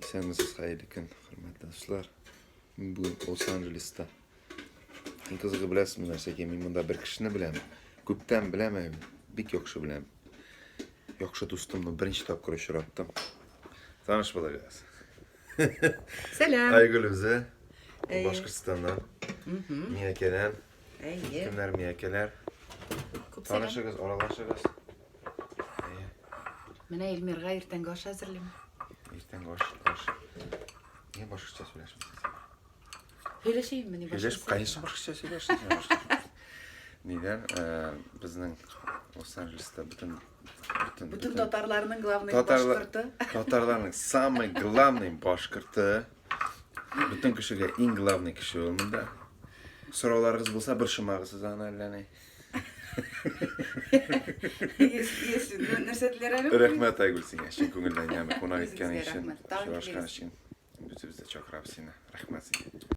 Исәнмесез, хәерле көн, хөрмәтле дуслар. Мин бүген Лос-Анджелеста. Иң кызыгы беләсезме нәрсә икән? Мин монда бер кешене беләм. Күптән беләм, ә бик яхшы беләм. Яхшы дустымны беренче тапкыр очраттым. Таныш булыгыз. Сәлам. Айгөл үзе. Әйе. Башкортстаннан. Миякәдән. Әйе. Кемнәр миякәләр? Күп сәлам. Танышыгыз, аралашыгыз. Әйе. Менә Эльмирга иртәнге аш әзерлим. Иртәнге аш, аш. Нигә башкортча сөйләшмисез? Сөйләшәйемме ни Сөйләш, башкортча? конечно, башкортча сөйләшәсез. Нидән, э, безнең Лос-Анджелеста бөтен бөтен Бөтен татарларның главный Татарлар- башкорты. Татарларның самый главный башкорты. Бөтен кешегә иң главный кеше ул монда. Сорауларыгыз булса, борчымагыз сез аны әллә ни. Если, ну, нәрсә диләр әле? Рәхмәт, Айгөл, сиңа чын күңелдән яме кунак Үзегезгә иткәнең өчен, рәхмәт. Тагын очрашкан килегез. өчен. Үзебез дә чакырабыз сине. Рәхмәт сиңа.